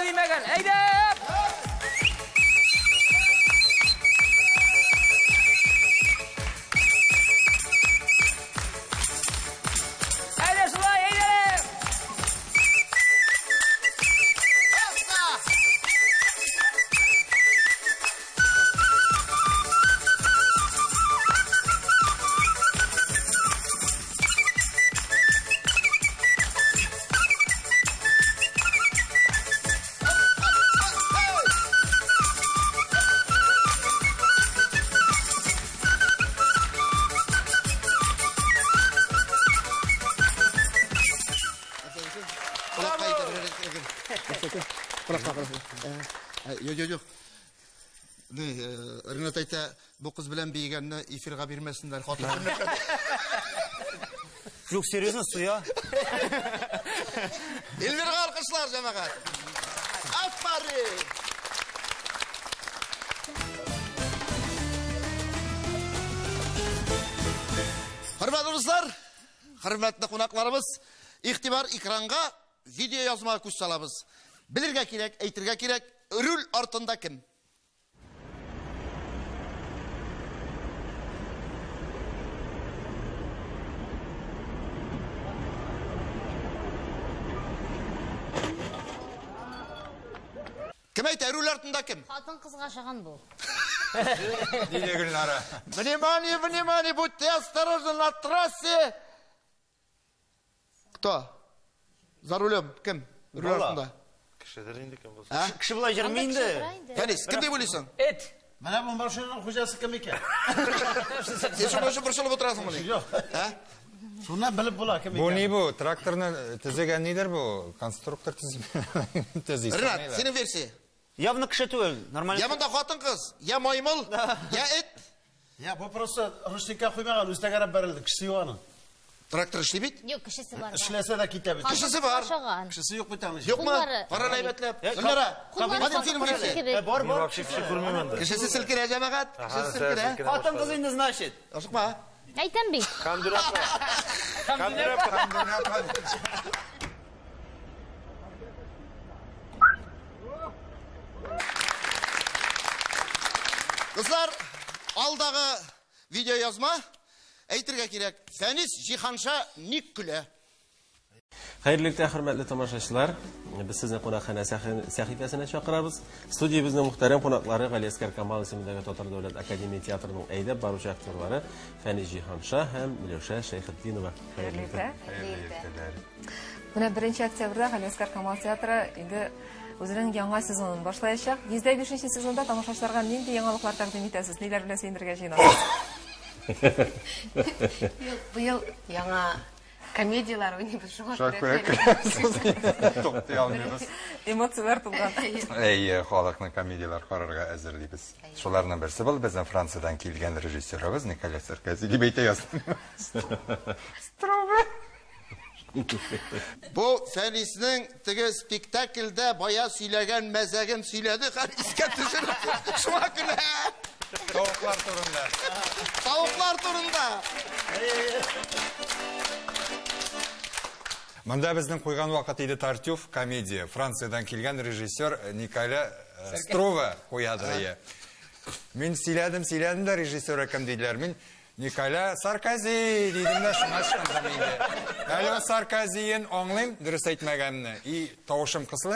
Туктады димәгән. Әйдә! Әйдә шулай, әйдә! Юк, юк, юк. Ренат әйтә, бу кыз белән биегәнне эфирга бирмәсеннәр, хатын. Юк, серьезно, суя. Эльмирга алкышлар, җәмәгать. Афарин! Хөрмәтле дуслар, хөрмәтле кунакларыбыз, игътибар экранга, видео язмага күз салабыз. Белергә кирәк, әйтергә кирәк, руль артында кем? Кем әйтә, руль артында кем? Хатын кызга ошаган бу. Диде Гөлнара. Внимание, внимание, будьте осторожны на трассе. Кто? За рулем кем? Руль артында. Кешедер инде кем булса. Кеше болай йөрми инде. Фәнис, кем дип уйлыйсың? Эт. Менә бу машинаның хуҗасы кем икән? Син шуның өчен борчылып утырасыңмыни? Юк. Шуннан белеп була кем Бу икән. ни бу? Тракторны төзегән нидер бу? Конструктор төзи. Ренат, синең версия. Явно кеше түгел, нормаль. Я монда хатын-кыз, я маймыл, я эт. Я бу просто ручникка куймаган, үзе тәгәрәп бәрелде, кешесе юк аның. Трактор эшли бит? Юк, кешесе бар. Эшләсә дә китә бит. Кешесе бар. Ошаган. Кешесе юк бит аның. Юкмы? Куллары. Кара әйбәтләп. Гөлнара, Куллары Вадим, синең хатын-кыз версия. кебек. Бар, Мин бар. вообще кеше күрмим анда. Кешесе селкенә, җәмәгать. Кешесе селкенә. Хатын-кыз инде, значит. Ашыкма. Әйтәм бит. Камдүрә апа. Камдүрә апа. Кызлар, алдагы видео язма. Әйтергә кирәк, Фәнис Җиһанша ник көлә? Хәерле иртә, хөрмәтле тамашачылар. Без сезне кунакханә сәхифәсенә чакырабыз. Студиябезнең мөхтәрәм кунаклары Галиәсгар Камал исемендәге Татар дәүләт академия театрының әйдәп баручы актерлары Фәнис Җиһанша һәм Миләүшә Шәйхетдинова. Хәерле иртә. Хәерле иртәләр. Менә 1 октябрьдә Галиәсгар Камал театры инде үзенең яңа сезонын башлаячак. 105 сезонда тамашачыларга нинди яңалыклар тәкъдим итәсез? Ниләр белән сөендерергә җыенасыз? Юк, быел яңа комедиялар уйныйбыз, шуңа Шуңа күрә күрә көләбез. Туктый алмыйбыз. Эмоцияләр тулган. Әйе, халыкны комедияләр карарга әзерлибез. Шуларның берсе был безнең Франциядән килгән режиссерыбыз Николя Саркози дип әйтә яздым. Строго. Бу Фәниснең теге спектакльдә бая сөйләгән мәзәген сөйләде һәм искә төшереп шуңа көлә. Тавыклар турында. Тавыклар турында. Монда безнең куйган вакыт иде Тартюф комедия. Франциядән килгән режиссер Николя Струва куядыр ие. Мин сөйләдем, сөйләдем дә режиссер кем диделәр. Мин Николя Саркози дидем дә шуңа чыктым инде. Әле Саркозиен аңлыйм, дөрес әйтмәгәнне. И тавышым кысыла.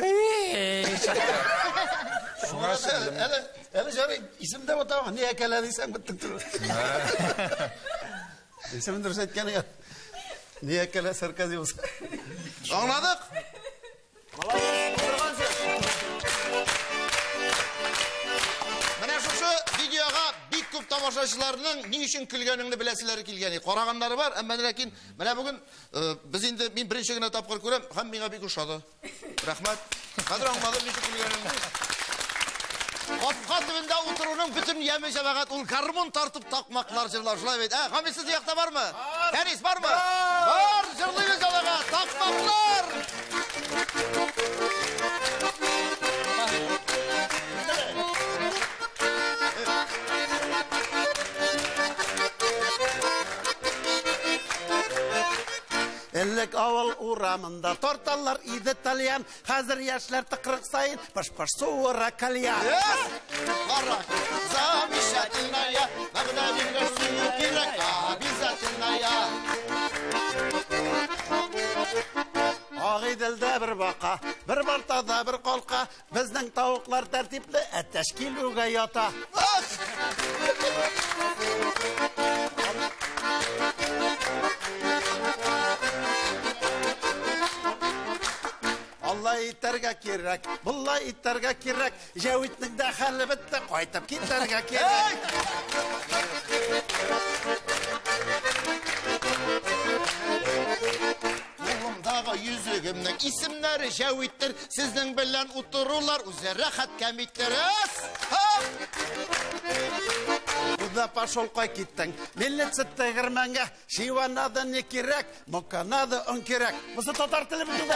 Шуңа чыктым. Әле, әле жарый, исемдә атама, ни әкәлә дисәң беттек түгел. Исемен дөрес әйткән икән. Ни әкәлә Саркози булса. Аңладык? Менә шушы видеога бик күп тамашачыларның ни өчен көлгәнеңне беләселәре килгән. Караганнары бар, әмма ләкин менә бүген без инде мин беренче генә тапкыр күрәм һәм миңа бик ошады. Рәхмәт. Хәзер аңладым ни өчен көлгәнеңне. Капка төбендә утыруның бөтен яме җәмәгать ул гармун тартып такмаклар җырлар. Шулай бит. Ә, Гамил, сез якта бармы? Фәнис бармы? Бар, җырлыйбыз җәмәгать. Такмаклар. Элек авыл урамында тарталар иде тальян, хәзер яшьләр тыкрык саен пыш-пыш суыра кальян. Кара, замечательная, вәгъдә биргәч сөю кирәк, обязательная. Агыйделдә бер бака, бер балтада бер калка, безнең тавыклар тәртипле, әтәч килүгә ята. Алла итәргә кирәк, булла итәргә кирәк, Җәвитнең дә хәле бетте, кайтып китәргә кирәк. Кулымдагы йөзегемнең исемнәре Җәвиттер, сезнең белән утырулар үзе рәхәт кәмиттер. Куда пошел, кай киттең? Милиция тегермәнгә, шива надо не кирәк, мука надо он кирәк. Бусы татар теле бит инде.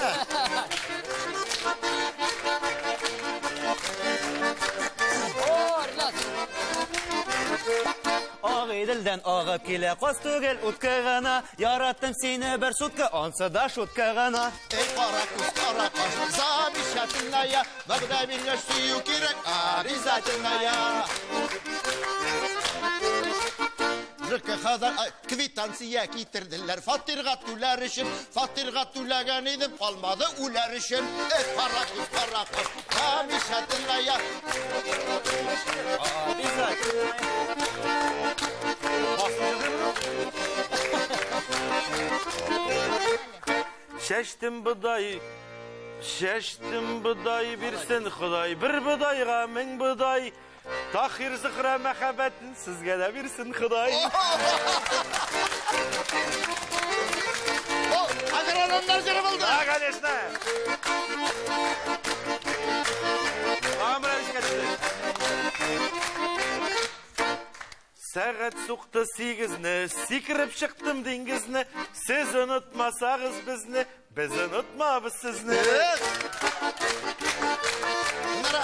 Агыйделдән агып килә каз түгел, утка гына. Яраттым сине бер сутка, ансы да шутка гына. Эй, кара күз, кара каш, замечательная, вәгъдә биргәч сөю кирәк, обязательная. ЖКХ-дан квитанция китерделәр, фатирга түләр өчен, фатирга түләгән идем, калмады үләр өчен. Эй, кара күз, кара каш, замечательная. Шәштем бодай, шәштем бодай бирсен Ходай, бер бодайга мең бодай. Тахир Зөхрә мәхәббәтен сезгә дә бирсен Ходай. О, агрономнар җыры булды. Да, конечно. Тагын берәр искә төште. Сәгать сукты 8-не, сикереп чыктым диңгезне. Сез онытмасагыз безне, без онытмабыз сезне. Нара.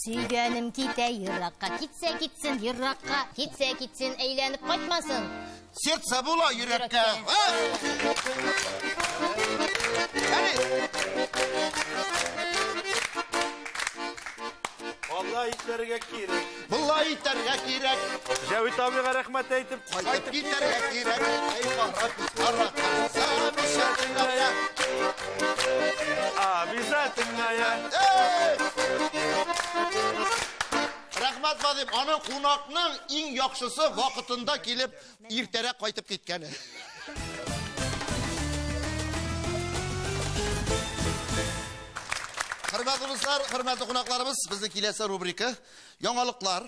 Сөйгәнем китә еракка, китсә китсен еракка, китсә китсен әйләнеп кайтмасын. Сердце була йөрәккә. Алла итәргә кирәк. Булла итәргә кирәк. Җәвит абыйга рәхмәт әйтеп, кайтып китәргә кирәк. Эй, кара күз, кара каш, замечательная. Обязательная. Рәхмәт, Вадим. Аның кунакның иң яхшысы вакытында килеп, иртәрәк кайтып киткәне. Хөрмәтле дуслар, хөрмәтле кунакларыбыз, безнең киләсе рубрика яңалыклар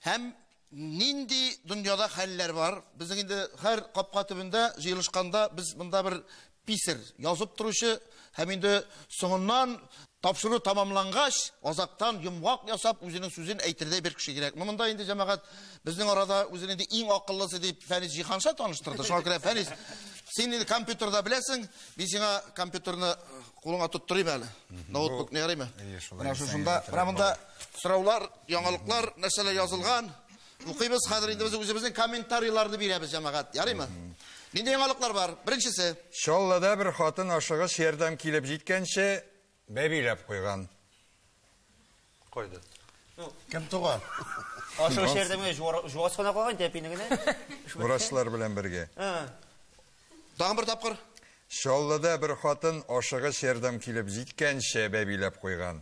һәм нинди дөньяда хәлләр бар. Безнең инде һәр капка төбендә җыелышканда без монда бер писер язып торучы һәм инде соңыннан тапшыру тамамлангач, азактан йомгак ясап үзенең сүзен әйтердәй бер кеше кирәк. Монда инде җәмәгать безнең арада үзен инде иң акыллысы дип Фәнис Җиһанша таныштырды. Шуңа күрә Фәнис, син инде компьютерда беләсең, мин сиңа компьютерны кулыңа тоттырыйм әле. Ноутбукны ярыймы? Менә шушында, менә монда сораулар, яңалыклар, нәрсәләр язылган. Укыйбыз, хәзер инде без үзебезнең комментарийларны бирәбез җәмәгать. Ярыймы? Нинди яңалыклар бар? Беренчесе. Чаллыда бер хатын ашыгыч ярдәм килеп җиткәнче бәбиләп куйган. Кайда? Кем туган? Ашыгыч ярдәмгә жуас кына калган тәпине генә. Врачлар белән бергә. Тагын бер тапкыр. Чаллыда бер хатын ашыгыч ярдәм килеп җиткәнче бәбиләп куйган.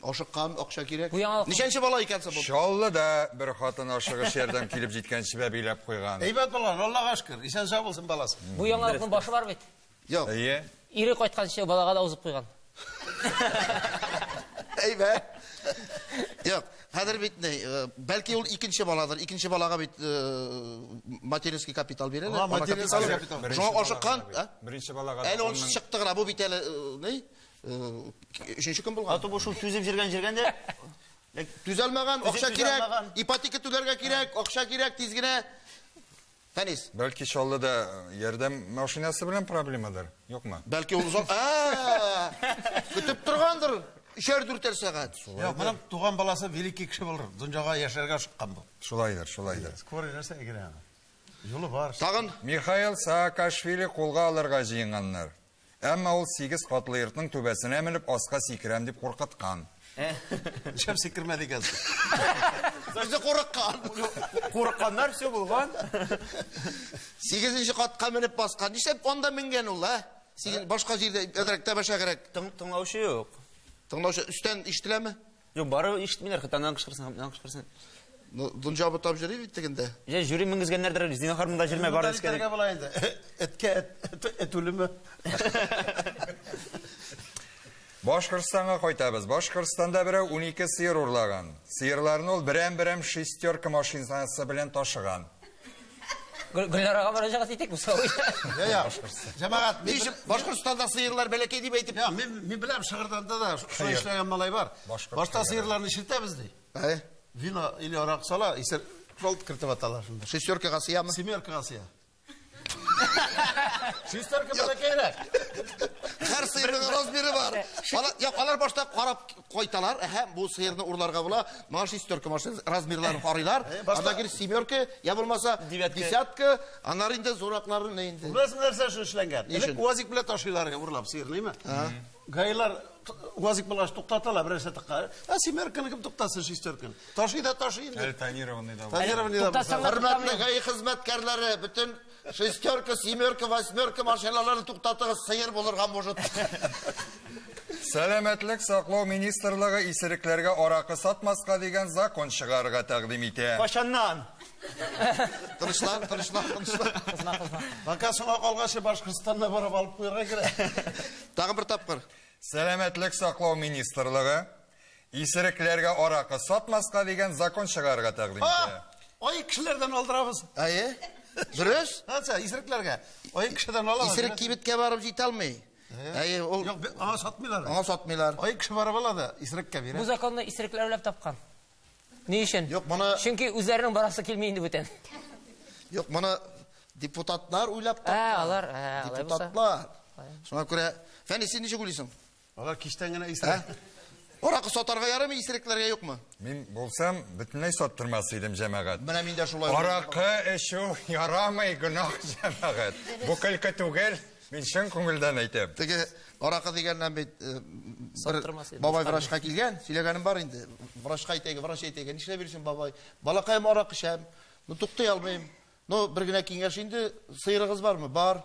Ашыккан, акча кирәк. Бу яңалык. Ничәнче бала икәнсең бу? Чаллыда бер хатын ашыгыч ярдәм килеп җиткәнче бәбиләп куйган. Әйбәт булган, Аллага шөкер. Исән сау булсын баласы. Бу яңалыкның башы бар бит. Юк. Әйе. Ире кайтканчы балага да узып куйган. Әйбәт. Юк, хәзер бит ни, бәлки ул икенче баладыр. Икенче балага бит материнский капитал бирәләр. Аңа материнский капитал. Шуңа ашыккан, а? Беренче балага да Әле ул унның чыкты гына, бу бит әле ни? Өченче көн булган. Аты бу шул түзеп җиргән җиргән дә. Түзәлмәгән, акча Түзеп кирәк, түзәлмәгән. ипотека түләргә кирәк, акча кирәк, тиз генә. Фәнис. Бәлки Чаллыда ярдәм машинасы белән проблемадыр, юкмы? Бәлки ул озак, көтеп торгандыр. 3-4 сәгать. Юк, моның туган баласы великий кеше булыр. Дөньяга яшәргә ашыккан бу. Шулайдыр, шулайдыр. Скорый нәрсә генә. Юлы бар. Тагын Михаил Саакашвили кулга алырга җыенганнар. Әмма ул 8 катлы йортның түбәсенә менеп аска сикерәм дип куркыткан. Нишләп сикермәде икән? Үзе курыккан. Курыкканнар, все булган. 8-нче катка менеп баскан. Нишләп анда менгән ул, ә? Сигез башка җирдә әзрәк тәбәшәгрәк. Тыңлаучы юк. Тыңлаучы өстән ишетеләме? Юк, бары ишетмиләр, хатаннан кычкырсын, хатаннан кычкырсын. Ну, дөнья бутап йөри бит тегендә. Җә жюри менгезгәннәрдер, зинһар монда җирмә бар Монда итәргә була инде. Эткә эт үлеме. Башкортстанга кайтабыз. Башкортстанда берәү 12 сыер урлаган. Сыерларны ул берәм-берәм шестерка машинасы белән ташыган. Гөлнарага мөрәҗәгать итик бу сорау. Я, я. Җәмәгать, мин Ничек Башкортстанда сыерлар бәләкәй дип әйтеп. Я, мин беләм, Шыгырданда да шулай эшләгән малай бар. Башта сыерларны ишетәбез ди. Ә? Вино или арак сала, исер шолт кертеп аталар шунда. Шестеркага сыямы? Семеркага сыя. Шестерка бәләкәйрәк. Һәр сыерның размеры бар. Юк, алар башта карап кайталар. Әһә, бу сыерны урларга була. Моңа шестерка машина размерларын карыйлар. Анда кир семерка, я булмаса десятка, аннары инде зураклары не инде. Беләсең нәрсә өчен эшләнгән? Элек УАЗик белән ташыйлар урлап сыерны, әйме? Гаиләр УАЗик булгач туктаталар, берәрсе тыкка. Ә семерканы кем туктатсын, шестерканы? Ташый да ташый инде. Әле тонированный да. Тонированный да булса. Хөрмәтле гаи хезмәткәрләре, бөтен шестерка, семерка, восьмерка машиналарын туктатыгыз, сыер булырга может. Сәламәтлек саклау министрлыгы исерекләргә аракы сатмаска дигән закон чыгарырга тәкъдим итә. Кашаннан? Тынычлан, тынычлан, тынычлан. Кызма, кызма. Пока соңга калганчы Башкортстаннан барып алып куярга кирәк. Тагын бер тапкыр. Сәламәтлек саклау министрлыгы исерекләргә аракы сатмаска дигән закон чыгарырга тәкъдим итә. Ай кешеләрдән алдырабыз. Әйе. Дөрес? Нәрсә, исерекләргә? Ай кешедән алабыз. Исерек кибеткә барып җитә алмый. Әйе, ул Юк, аңа сатмыйлар. Аңа сатмыйлар. Ай кеше барып ала да исереккә бирә. Бу законны исерекләр уйлап тапкан. Ни өчен? Юк, моны Чөнки үзләренең барасы килми инде бүтән. Юк, моны депутатлар уйлап тапкан. Ә, алар, ә, алай булса. Депутатлар. Шуңа күрә, Фәнис, син ничек уйлыйсың? Алар кичтән генә исерек. Аракы сатарга ярыймы, исерекләргә юкмы? Мин булсам, бөтенләй саттырмас идем, җәмәгать. Менә мин дә шулай. Аракы эчү ярамый, гөнаһ, җәмәгать. Бу көлке түгел, мин чын күңелдән әйтәм. Теге аракы дигәннән бит бер бабай врачка килгән, сөйләгәнем бар инде. Врачка әйтәге, врач әйтәге, нишләп йөрисең, бабай? Балакаем аракы эчәм, ну туктый алмыйм. Ну, бер генә киңәш инде, сыерыгыз бармы? Бар.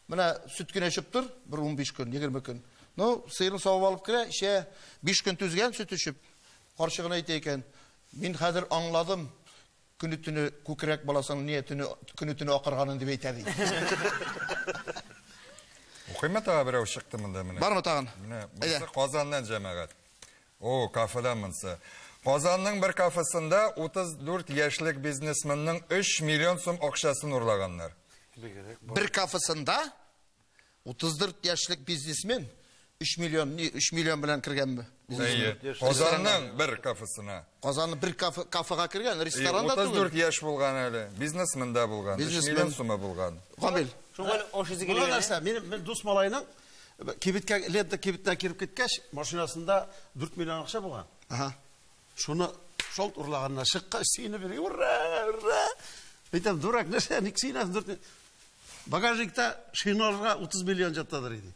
Менә сөт кенә эчеп тор, бер 15 көн, 20 көн. Ну, сыерын савып алып керә, эчә, 5 көн түзгән сөт эчеп, карчыгына әйтә икән, мин хәзер аңладым, көне төне күкрәк баласының не төне, көне төне акырганын дип әйтә ди. Укыймы тагы берәү чыкты монда менә. Бармы тагын? Менә, монысы Казаннан җәмәгать. О, кафедан монысы. Казанның бер кафесында 34 яшьлек бизнесменның 3 миллион сум акчасын урлаганнар. Бер кафесында 34 яшьлек бизнесмен 3 миллион, ни, 3 миллион белән кергәнме? Әйе. Казанның бер кафесына. Казанның бер кафега кергән, ресторанда түгел. 34 яшь булган әле, бизнесмен да булган, 3 миллион сумы булган. Гамил. Шуңа аш изе Була килгән. нәрсә, минем дус малайның кибеткә, лента кибетенә кирип киткәч, машинасында 4 миллион акча булган. Ага. Шуны шолт урлаганнар, чыккач сөенеп йөри, ура, ура. Әйтәм, дурак, нәрсә, ник сөенәсең, 4 миллион? Багажникта шиналга 30 миллион жатадыр иде.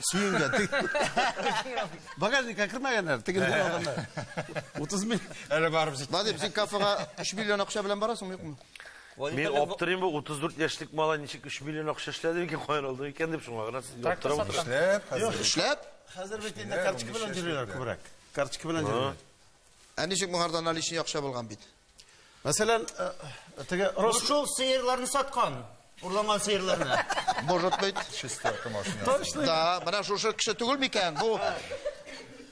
Сөенгән. Багажникка кермәгәннәр, тегендә алганнар. 30 миллион. Әле барып җитте. Вадим, син кафега 3 миллион акча белән барасыңмы, юкмы? Мин аптырыйм, бу 34 яшьлек малай ничек 3 миллион акча эшләде икән, каян алды икән дип шуңа гына аптырап утырам. Эшләп, хәзер. Эшләп? Хәзер бит инде карточка белән йөриләр күбрәк. Карточка белән йөриләр. Ә ничек моңардан наличный акча булган бит? Мәсәлән, теге Рос Шул сыерларны саткан. Урланган сыерларны. Может быть. Шестерка машинасы. Точно. Да, менә шушы кеше түгел микән? Бу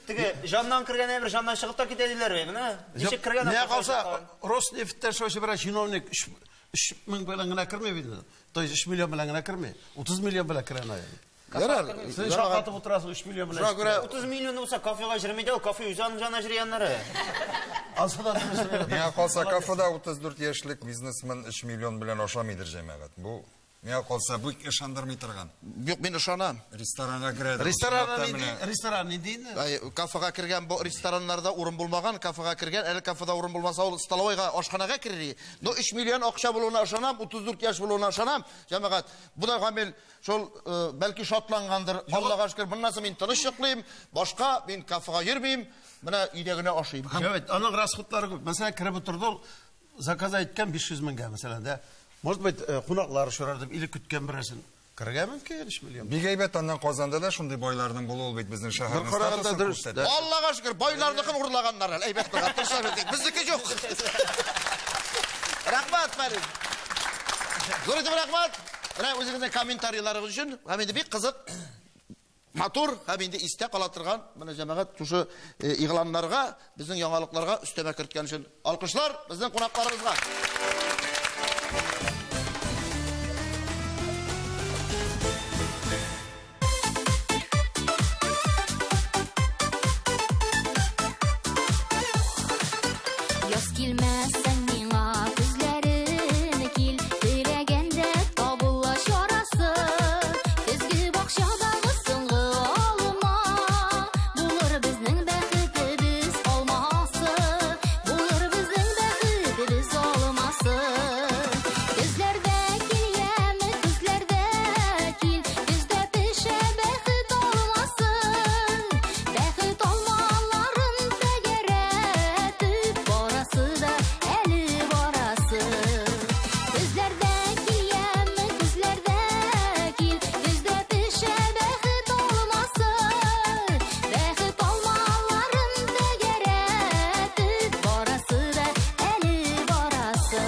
Теге жаннан кергән әйбер жаннан чыгып та китә диләр бит, менә. Ничек кергән? Миңа калса, Роснефтьтә шушы бер чиновник 3 мең белән генә керми бит. То есть 3 миллион белән генә керми. 30 миллион белән керә ана. Ярар. Син шаккатып утырасың 3 миллион белән. Шуңа күрә 30 миллион булса кафега йөрми дә, кафе үзе аның җанына йөргәннәре. Алса да дөрес. Миңа калса, кафеда 34 яшьлек бизнесмен 3 миллион белән ашамыйдыр җәмәгать. Бу Миңа калса, бу ышандырмый торган. Юк, мин ышанам. Ресторанга керә. Ресторан нинди инде? Кафега кергән бу рестораннарда урын булмаган, кафега кергән, әле кафеда урын булмаса, ул столовойга, ашханага керер. Но 3 миллион акча булуына ышанам, 34 яшь булуына ышанам. Җәмәгать, бу да Гамил шул бәлки шатлангандыр. Аллага шөкер, моннан соң мин тыныч йоклыйм, башка мин кафега йөрмим, менә өйдә генә ашыйм. Җәвит, аның расходлары күп. Мәсәлән, кереп утырды ул, заказ әйткән 500 меңгә, мәсәлән, да. Может быть, кунаклар очрар дип или көткән берәрсен. Керергә мөмкин 3 миллион. Бик әйбәт, аннан Казанда да шундый байларның булуы бит безнең шәһәрнең статусын күрсәтә. Аллага шөкер, байларныкын урлаганнар әле. Әйбәт кылган, тырышабыз бит. Безнеке юк. Рәхмәт, Фәрид. Зур итеп рәхмәт. Менә үзегезнең комментарийларыгыз өчен. Һәм инде бик кызык, матур һәм инде истә кала торган менә җәмәгать шушы игъланнарга, безнең яңалыкларга өстәмә керткән өчен алкышлар безнең кунакларыбызга. Яз килмәсәң миңа күзләрен кил, теләгәндә табыла чарасы. Көзге бакчадагы соңгы алма, булыр безнең бәхетебез алмасы, булыр безнең бәхетебез алмасы. Көзләрдә кил, яме, көзләрдә кил, көздә пешә бәхет алмасы. Бәхет алмаларын тәгәрәтеп барасы да әле барасы. Көзләрдә кил, яме, көзләрдә кил, көздә пешә бәхет алмасы. Бәхет алмаларын тәгәрәтеп барасы да әле барасы.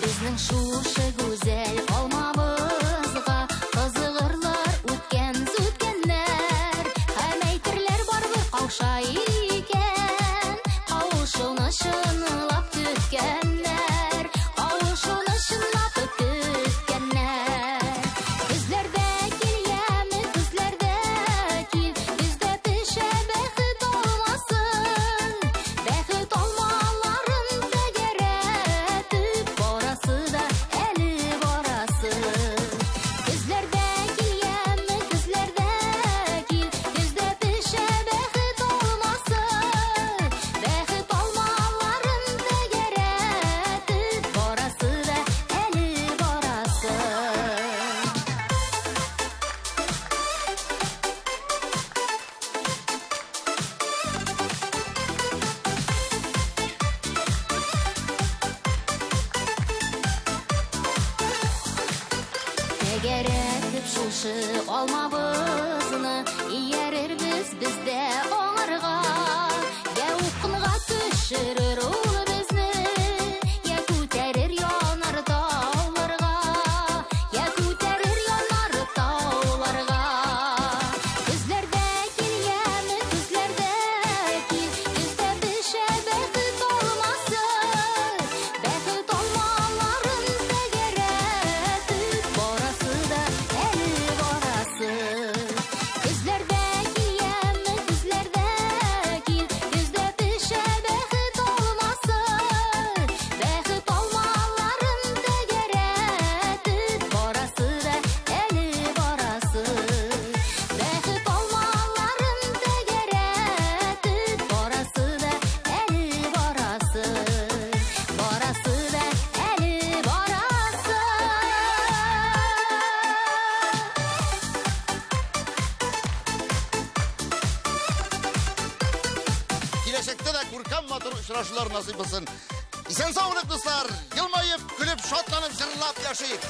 Безнең шушы гүзәл алмабызга кызыгырлар үткән сүткәннәр, һәм әйтерләр барыбер кауша икән, кавышуны чынлап көткәннәр, кавышуны чынлап көткәннәр. Көзләрдә кил, яме, көзләрдә кил, көздә пешә бәхет алмасы. Бәхет алмаларын тәгәрәтеп барасы да әле барасы. Көзләрдә кил, яме, көзләрдә кил, көздә пешә бәхет алмасы. Бәхет алмаларын тәгәрәтеп барасы да әле барасы. Тәгәрәтеп шушы алмабызны иярербез без дә аңарга. Я упкынга төшерер ул безне, я күтәрер янар тауларга, я күтәрер янар тауларга. Көзләрдә кил, яме, көзләрдә кил, көздә пешә бәхет алмасы. Бәхет алмаларын тәгәрәтеп барасы да әле барасы. Көзләрдә кил, яме, көзләрдә кил, көздә пешә бәхет алмасы. Бәхет алмаларын тәгәрәтеп барасы да әле барасы. Бәхет алмаларын тәгәрәтеп барасы да әле барасы. Барасы да әле барасы. Киләчәктә дә күркәм матур очрашулар насыйп булсын. Исән сау булыйк, дуслар. Елмаеп, көлеп, шатланып, җырлап яшик.